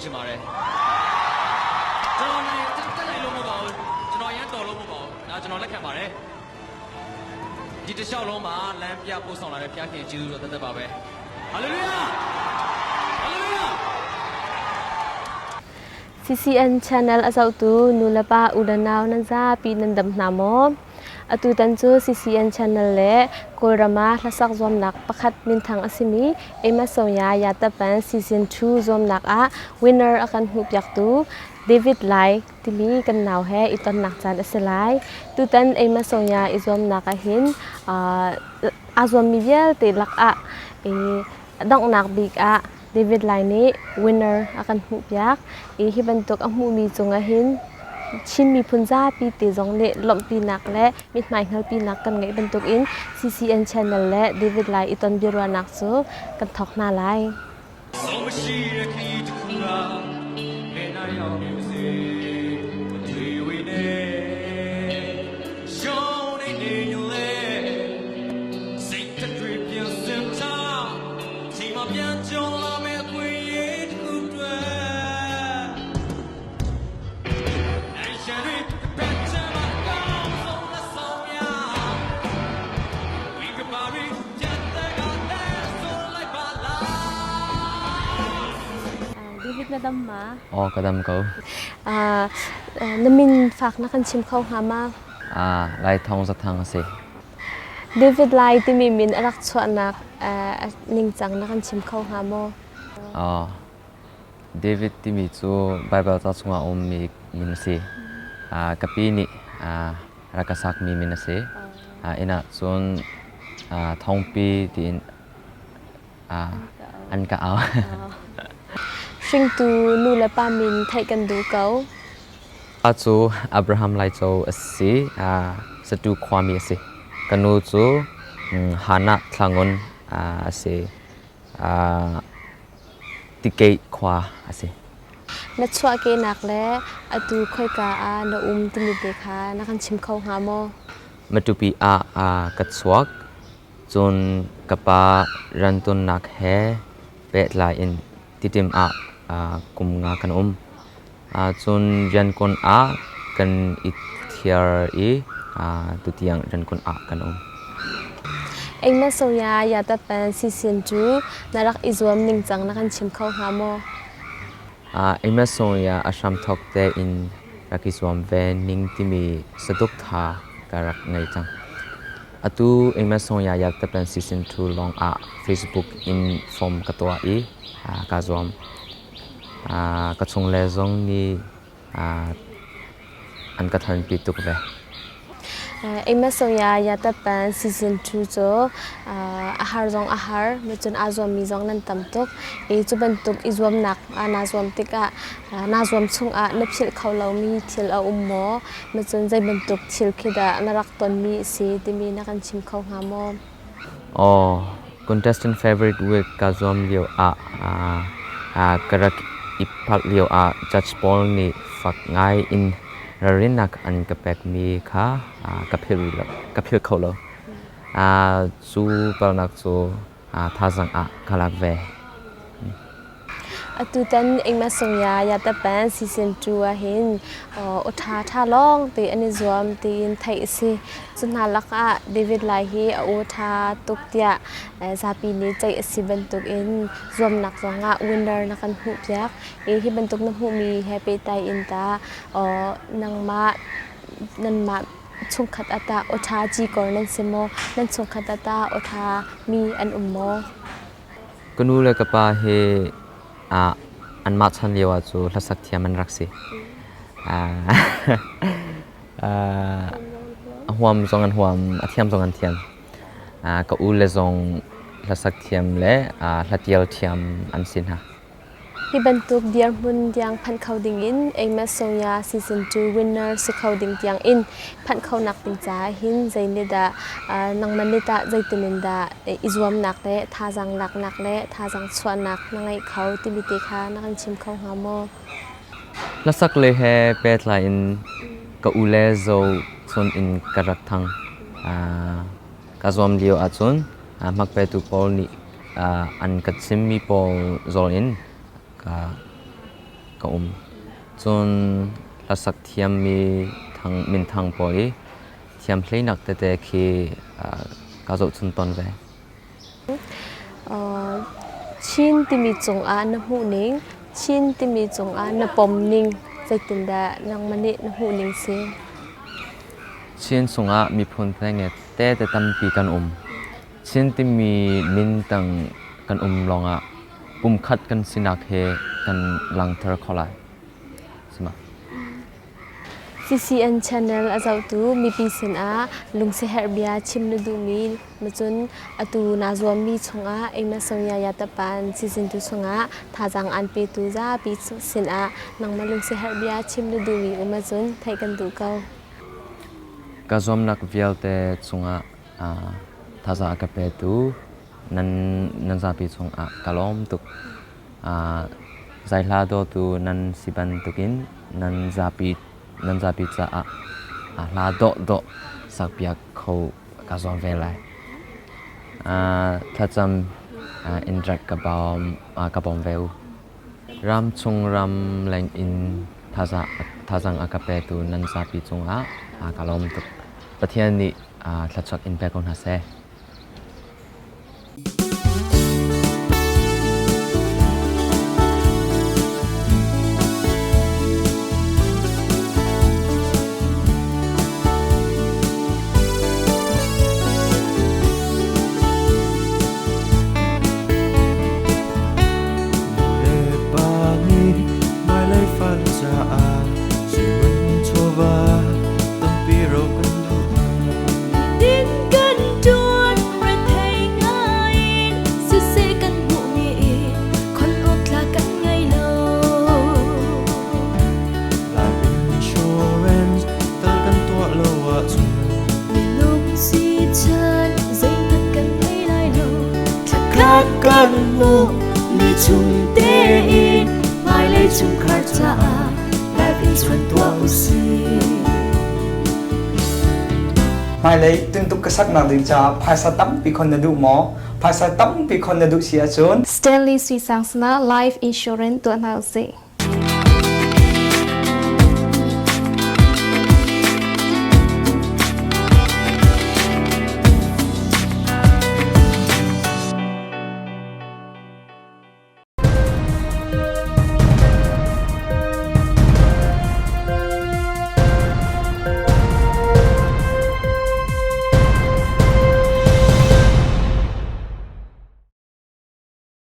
ချင်ပါတယ်ကျွန်တော်နိုင်တက်နိုင်လို့မဟုတ်ပါဘူးကျွန်တော်ရန်တော်လို့မဟုတ်ပါဘူးဒါကျွန်တော်လက်ခံပါတယ်ဒီတစ်လျှောက်လုံးမှာလမ်းပြပို့ဆောင်လာတဲ့ဘုရားခင်ကျေးဇူးတော်တသက်ပါပဲဟာလေလုယာဟာလေလုယာ CCN Channel a zohtu nulepa u le nau nan zapi nan dam hna maw? Atutan cu CCN Channel le Kawlram ah hlasak zuamnak pakhat minthang a simi Amos Sonya Yatapan Season 2 zuamnak ah winner a kan hmuhpiaktu David Lai timi kan nau he i tonnak caan a si lai. Tutan Amos Sonya i zuamnak ahhin aa zuammi vialte lakah donghnak bik ah David Lai nih winner a kan hmuhpiak i hi bantuk a hmuhmi cungah hin Chin miphun zapi te zong nih lawmhpinak le mithmai hngalpinak kan ngeih bantukin CCN channel le David Lai i ton biaruahnak cu kan thawk hna lai. David na dam ma? Aw ka dam ko. Na min fak na kan chim kho hnga ma? Lai Thong Zathang a si. David Lai timi min a rak chuahnak ningcang na kan chim kho hnga maw? David timi cu Baibal ca chungah a ummi min a si. Ka pi nih rak ka sakmi min a si. Inn ah cun thongpi tiin an ka au. Hringtu nu le pa min theih kan duh ko. Pa cu Abraham Laico a si. Satu khuami a si. Ka nu cu Hannah Thlangun a si. Tikeih khua a si. Na chuahkehnak le atu khoika ah na um timi te kha na kan chim kho hnga maw? Matupi ah ka chuak. Cun ka pa riantuannak he pehtlai in Titim ah kum nga kan um. Cun riankawn ah kan i thiar i tutiang riankawn ah kan um. Engmah soya yatapan sisin cu na rak i zuam ningcang na kan chim kho hnga maw? Engmah soya a hramthawk tein rak i zuam ve ning timi saduktha ka rak ngei cang. Atu Engmah soya yatapan season 2 lawng ah Facebook in form ka tuah i kaa zuam. Ka chungle zong nih an ka thanpi tuk ve. Emasoya Yatapan season 2 cu a har zong a har, cun aa zuammi zong nan tam tuk. I cu bantuk i zuamnak naa zuam tikah naa zuam chungah na philh kho lomi thil a um maw? Cun zei bantuk thil khi dah na rak tonmi a si timi na kan chim kho hnga maw? Aw, contestant favorite week ka zuam lio ah ka rak i phalh lio ah judge pawl nih fak ngai in ralrinnak an ka pekmi kha ka philh rih lo, ka philh kho lo. Cu palnak cu thazaang ah ka lak ve. Atutan Engmah Songya Yatapan season 2 ahhin aw ṭha ṭha lawng te an i zuam tiin theih a si. Cu hna lakah David Lai hi a aw ṭha tuk tiah zapi nih ceih a si bantukin zuamnak zongah winner na kan hmuhpiak. Hi bantuk na hmuhmi he pehtlai in tah nangmah nanmah chungkhat ah tah aw ṭha cikor nan si maw? Nan chungkhat ah tah aw ṭha mi an um maw? Ka nu le ka pa hi anmah chan lio ah cu hlasak thiam an rak si. A huam zong an huam, a thiam zong an thiam. Ka u le zong hlasak thiam le hlatial thiam an si hna. Hi bantuk dirhmun tiang phanh kho dingin Amos Sonya Season 2 winner si kho ding tiang in phanh khonak ding caah hin zei nih dah nangmah nih tah zeitin in dah i zuamnak le thazaang laknak le thazaang chuahnak na ngeih kho timi te kha na kan chim kho hnga maw? Hlasak le he pehtlai in ka u le zo chun in ka rak thang. Ka zuam lio ahcun hmakpetu pawl nih an ka chimmi pawl zawl in ka ka um. Cun hlasak thiammi thang minthang pawl i thiam hleinak tete khi kaa zohchun tawn ve. Chin timi cungah na hmuhning, Chin timi cungah na pomning zeitindah nangmah nih na hmuhning si? Chin chungah miphun tenge tete tampi kan um. Chin timi min tang kan um lawngah pumkhat kan sinak he kan langter kho lai. Sima. CCN channel a zohtu mipi sinah lungsiherh bia chim na duhmi macun atu naa zuammi chungah Amos Sonia Yatapan season 2 chungah thazaang aan petu zapi sinah nangmah lungsiherh bia chim na duhmi um ahcun theih kan duh ko. Ka zuamnak vialte chungah thazaang a ka petu nan nan zapi chungah ka lawm tuk. Zaihla dawtu nan si bantukin nan zapi nan zapi caah hla dawhdawh sakpiak kho ka zuam ve lai. Thlacam in rak ka bawm ka bawm ve u. Ram chung ram leng in thazaang a ka petu nan zapi cungah ka lawm tuk. Pathian nih thluachuak in pe ko hna seh. Nulepa nih hmailei fale caah suimun chawva tampi ro kan duh hna. Din kan ṭuan rethei ngaiin siseh kan hmuhmi khon awk tla kan ngei lo. Life insurance tal kan tuah lo ahcun Minung si chan zeihmanh kan thei lai lo. Thlakhat kan hmuh mi chung tein hmailei chungkhar caah life insurance tuah usih. Hmailei tuntuk ka saknak ding caah phaisa tampi khon na duh maw? Phaisa tampi khon na duh si ahcun Stanley Sui Sang sinah life insurance tuah hna usih.